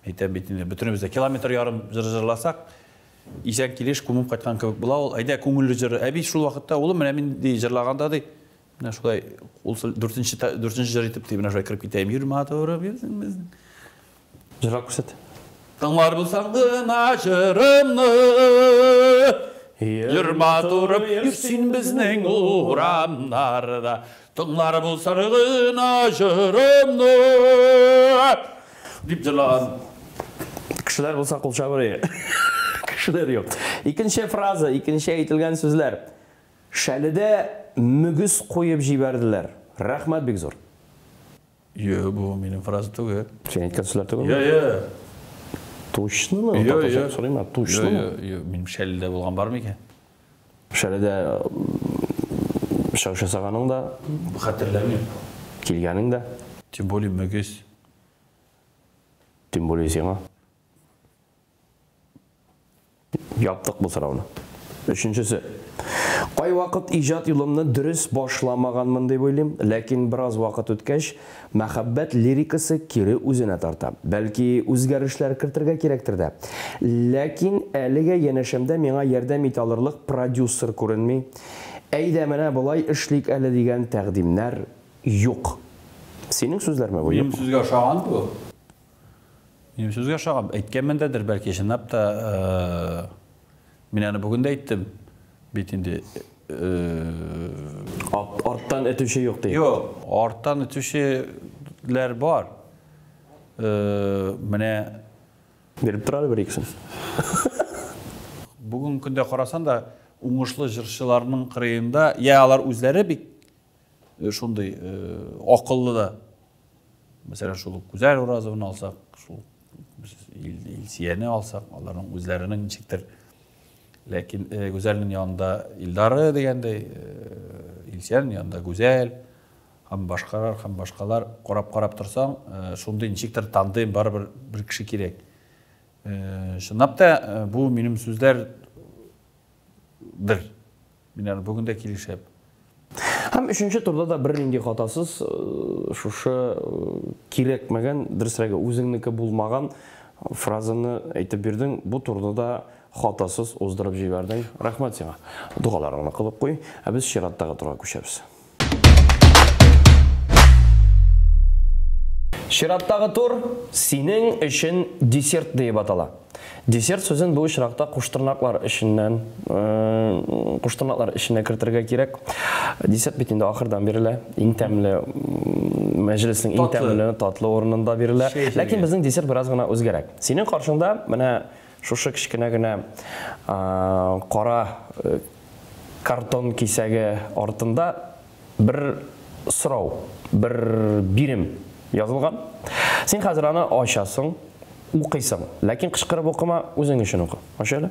Әйтәм бит инде, бөтенебез дә километр ярым җыр җырласак, исән килеш күмеп кайткан кебек була ул. Әйдә, күңелле җыр. Әби шул вакытта, улым, менә мин ди җырлаганда ди, менә шулай ул дүртенче дүртенче җыр итеп ди, менә шулай кереп китәем. Йөр матурым, йөрсең безнең. Җырлап күрсәт. Тыңлар булсаң гына җырымны, Йөр матурым, йөр син безнең урамнарда. Тыңлар булсаң гына җырымны, дип җырлаган. Кешеләр булса кул чабыр иде. Кешеләр юк. Икенче фраза, икенче әйтелгән сүзләр. Шәледә мөгез куеп җибәрделәр. Рәхмәт бик зур. Йо, бу минем фраза түгел. Син әйткән сүзләр түгелме? Йо, йо. Точнымы? Йо, йо. Сорыйм, точнымы? Йо, йо, минем Шәледә булган бармы икән? Шәледә чыгыш ясаганың да. Хәтерләмим. Килгәнең дә. Тем более мөгез. Тем более сиңа. Яптык бу сорауны. Өченчесе. Кайвакыт иҗат юлымны дөрес башламаганмын дип уйлыйм, ләкин бераз вакыт үткәч, мәхәббәт лирикасы кире үзенә тарта. Бәлки, үзгәрешләр кертергә кирәктер дә. Ләкин әлегә янәшәмдә миңа ярдәм итә алырлык продюсер күренми. Әйдә, менә болай эшлик әле дигән тәкъдимнәр юк. Синең сүзләрме бу? Минем сүзгә ошаган бу. Минем сүзгә ошаган. Әйткәнмендәдер, бәлки, чынлап та, мин аны бүген дә әйттем. Бит инде Арттан этүче юк ди. Юк, арттан этүчеләр бар. Менә биреп тора әле бер икесен. Бүгенге көндә карасан да, уңышлы җырчыларның кырыенда, я алар үзләре бик шундый акыллы да. Мәсәлән, шул ук Гүзәл Уразованы алсак, шул Илсияне алсак, аларның үзләренең ничектер. Ләкин Гүзәлнең янында Илдары дигәндәй, Илсиянең янында Гүзәл һәм башкалар, һәм башкалар карап-карап торсаң, шундый ничектер тандем барыбер бер кеше кирәк. Чынлап та, бу минем сүзләр бер. Мин аны бүген дә килешәм. Һәм өченче турда да бернинди хатасыз шушы кирәкмәгән, дөресрәге, үзеңнеке булмаган фразаны әйтеп бирдең. Бу турны да хатасыз уздырып җибәрдең. Рәхмәт сиңа. Догаларыңны кылып куй. Ә без чираттагы турга күчәбез. Чираттагы тур синең өчен десерт диеп атала. Десерт сүзен бу очракта куштырнаклар эченнән, куштырнаклар эченә кертергә кирәк. Десерт бит инде ахырдан бирелә, иң тәмле мәҗлеснең иң тәмле, татлы урынында бирелә. Ләкин безнең десерт бераз гына үзгәрәк. Синең каршыңда менә шушы кечкенә генә кара картон кисәге артында бер сорау, бер бирем язылган. Син хәзер аны ачасың, укыйсың. Ләкин кычкырып укыма, үзең өчен укы. Ач әле.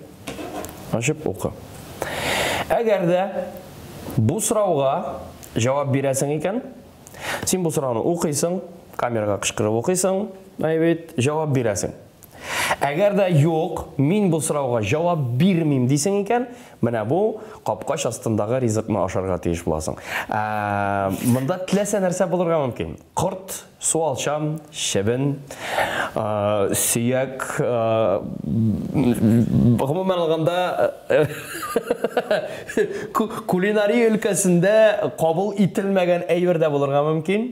Ачып укы. Әгәр дә бу сорауга җавап бирәсең икән, син бу сорауны укыйсың, камерага кычкырып укыйсың, әйбит, җавап бирәсең. Әгәр дә юк, мин бу сорауга җавап бирмим дисең икән, менә бу капкач астындагы ризыкны ашарга тиеш буласың. Ә, монда теләсә нәрсә булырга мөмкин. Корт, суалчан, чебен, сөяк, гомумән алганда, кулинария өлкәсендә кабул ителмәгән әйбер дә булырга мөмкин.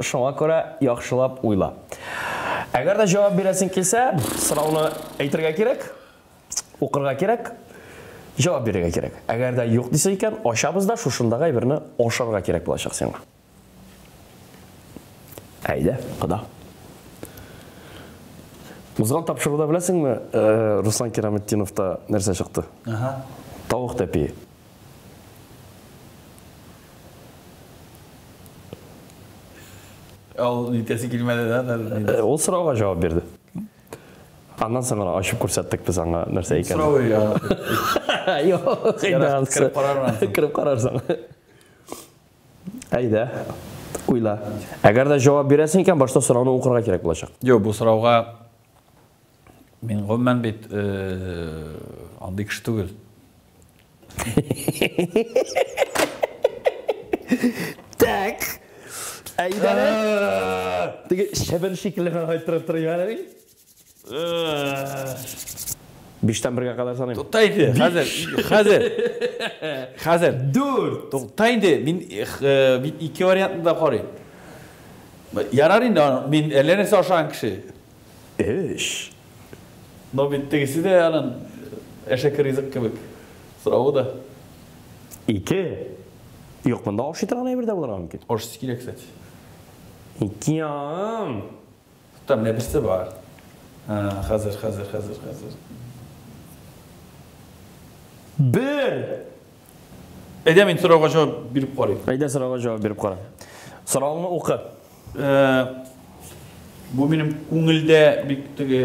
Шуңа күрә яхшылап уйла. Әгәр дә җавап бирәсең килсә, сорауны әйтергә кирәк, укырга кирәк, җавап бирергә кирәк. Әгәр дә юк дисең икән, ачабыз да шушындагы әйберне ашарга кирәк булачак сиңа. Әйдә, кода. Узган тапшыруда беләсеңме, э, Руслан Кираметдиновта нәрсә чыкты? Ага. Тавык тәпие. Ул нитәсе килмәде да? Э, ул сорауга җавап бирде. Аннан соң гына ачып күрсәттек без аңа нәрсә икәнен. Сорау я. Юк, инде анысы. Кереп карармын. Кереп карарсың. Әйдә, уйла. Әгәр дә җавап бирәсең икән, башта сорауны укырга кирәк булачак. Юк, бу сорауга мин гомумән бит э, андый кеше түгел. Так. Әйдә. Теге чебен шикелле генә кайтырып тора әле. Биштән бергә кадәр саныйм. Тукта инде, хәзер, хәзер. Хәзер. Дүрт. Тукта инде, мин мин ике вариантны да карыйм. Ярар инде, мин әллә нәрсә ашаган кеше. Өч. Но бит тегесе дә анын әшәке ризык кебек. Соравы да. Ике. Юк, монда ашый торган әйбер дә булырга мөмкин. Ашыйсы килә, кстати. Ике ярым. Тукта, менә берсе бар. Хәзер, хәзер, хәзер, хәзер. Бер. Әйдә, мин сорауга җавап биреп карыйм. Әйдә, сорауга җавап биреп кара. Соравыңны укы. Бу минем күңелдә бик теге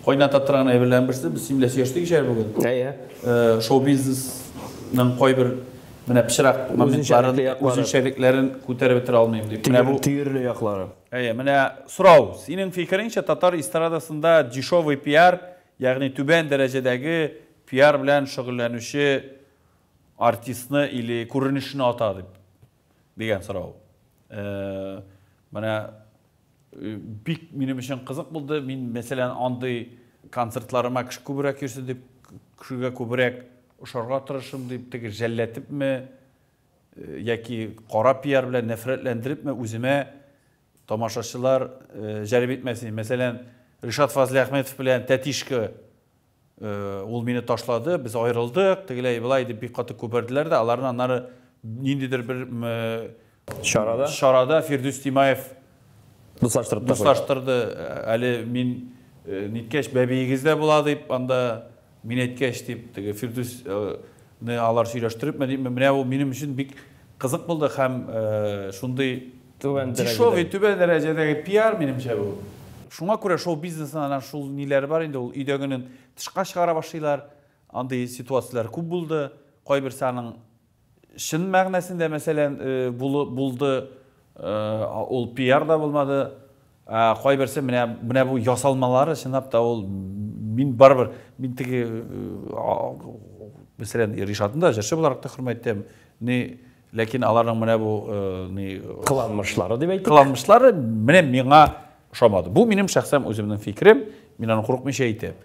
кайната торган әйберләрнең берсе. Без синең белән сөйләштек ич әле бүген. Әйе. Шоу-бизнесның кайбер менә пычрак моментларын, үзенчәлекләрен күтәреп бетерә алмыйм дип. Менә бу төерле яклары. Әйе, менә сорау. Синең фикереңчә, татар эстрадасында дешевый пиар, ягъни түбән дәрәҗәдәге пиар белән шөгыльләнүче артистны или күренешне ата дип дигән сорау. Менә бик минем өчен кызык булды. Мин, мәсәлән, андый концертларыма кеше күбрәк йөрсен дип, кешегә күбрәк ошарга тырышым дип, теге жәлләтепме яки кара пиар белән нәфрәтләндерепме үземә тамашачылар җәлеп итмәсен. Мәсәлән, Ришат Фазлиәхмәтов белән Тәтишка ул мине ташлады, без аерылдык, тегеләй болай дип бик каты күперделәр дә, аларны аннары ниндидер бер чарада чарада Фирдүс Тимаев дуслаштырып дуслаштырды. Әле мин ниткәч бәбиегез дә була дип анда мин әйткәч дип теге Фирдүсне алар сөйләштерепме дип, менә ул минем өчен бик кызык булды һәм шундый түбән дешевый, түбән дәрәҗәдәге пиар минемчә бу. Шуңа күрә шоу-бизнесның аннан шул ниләре бар инде, ул өйдәгенең тышка чыгара башлыйлар. Андый ситуацияләр күп булды. Кайберсе аның чын мәгънәсендә, мәсәлән, булды, ул пиар да булмады. Ә кайберсе менә менә бу ясалмалары чынлап та ул мин барыбер мин теге мәсәлән Ришатны да җырчы буларак та хөрмәт итәм. Ни ләкин аларның менә бу ни кыланмышлары дип әйтик. Кыланмышлары менә миңа ошамады. Бу минем шәхсән үземнең фикерем, мин аны курыкмыйча әйтәм.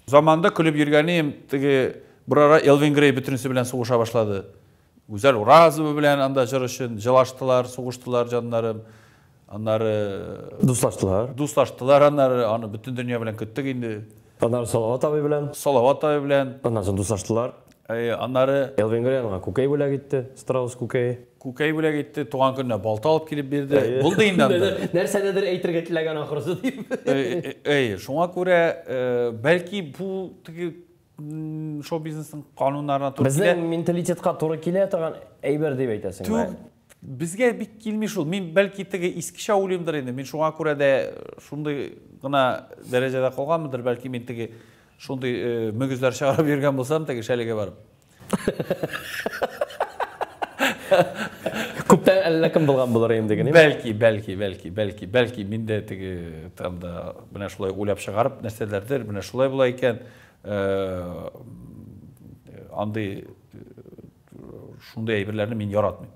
Заманында көлеп йөргәнем теге бер ара Элвин Грей бөтенесе белән сугыша башлады. Гүзәл Уразова белән анда җыр өчен җылаштылар, сугыштылар җаннарым. Аннары дуслаштылар. Дуслаштылар аннары, аны бөтен дөнья белән көттек инде. Аннары Салават абый белән. Салават абый белән. Аннан соң дуслаштылар. Әйе, аннары Элвин Грей аңа күкәй бүләк итте, страус күкәе. Күкәй бүләк итте, туган көненә балта алып килеп бирде. Булды инде анда. Нәрсәнедер әйтергә теләгән ахрысы дип. Әйе, шуңа күрә бәлки бу теге шоу-бизнесның кануннарына туры килә. Безнең менталитетка туры килә торган әйбер дип әйтәсең. Безгә бик килми шул. Мин бәлки теге искечә уйлыймдыр инде. Мин шуңа күрә дә шундый гына дәрәҗәдә калганмындыр. Бәлки мин теге шундый мөгезләр чыгарып йөргән булсам, теге шәлегә барып. Күптән әллә кем булган булыр идем диген. Бәлки, бәлки, бәлки, бәлки, бәлки мин дә теге там да менә шулай уйлап чыгарып нәрсәләрдер, менә шулай була икән. Андый шундый әйберләрне мин яратмыйм.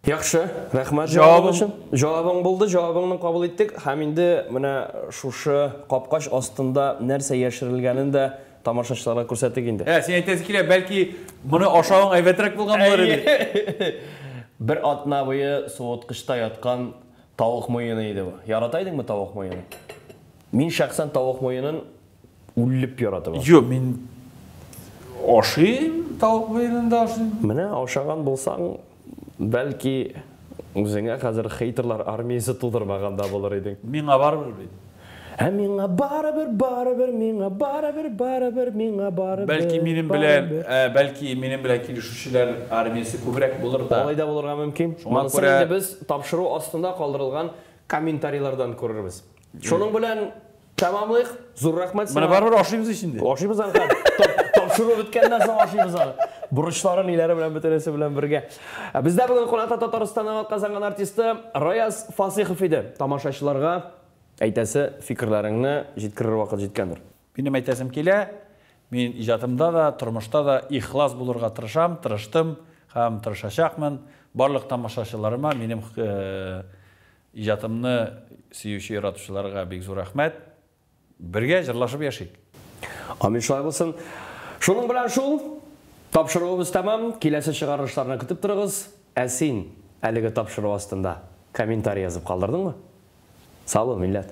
Яхшы, рәхмәт җавабың өчен. Җавабың булды, җавабыңны кабул иттек һәм инде менә шушы капкач астында нәрсә яшерелгәнен дә тамашачыларга күрсәтик инде. Ә, син әйтәсе килә, бәлки моны ашавың әйбәтрәк булган булыр иде. Бер атна буе суыткычта яткан тавык муены иде бу. Ярата идеңме тавык муенын? Мин шәхсән тавык муенын үлеп яратып ашыйм. Юк, мин ашыйм, тавык муенын да ашыйм. Менә ашаган булсаң, бәлки үзеңә хәзер хейтерлар армиясе тудырмаган да булыр идең. Миңа барыбер бит. Ә миңа барыбер, барыбер, миңа барыбер, барыбер, миңа барыбер. Бәлки минем белән, бәлки минем белән килешүчеләр армиясе күбрәк булыр да. Алай да булырга мөмкин. Шуңа күрә инде без тапшыру астында калдырылган комментарийлардан күрербез. Шуның белән тәмамлыйк. Зур рәхмәт сиңа. Менә барыбер ашыйбыз ич инде. Ашыйбыз аны. Тапшыру беткәннән соң ашыйбыз аны. Бурычлары ниләре белән бөтенесе белән бергә. Бездә бүген кунакта Татарстанның атказанган артисты Раяз Фасихов иде. Тамашачыларга әйтәсе фикерләреңне җиткерер вакыт җиткәндер. Минем әйтәсем килә, мин иҗатымда да, тормышта да ихлас булырга тырышам, тырыштым һәм тырышачакмын. Барлык тамашачыларыма минем иҗатымны сөюче, яратучыларга бик зур рәхмәт. Бергә җырлашып яшик. Амин, шулай булсын. Шуның белән шул тапшыруыбыз тәмам. Киләсе чыгарылышларны көтеп торыгыз. Ә син әлеге тапшыру астында комментарий язып калдырдыңмы? Сау бул, милләт.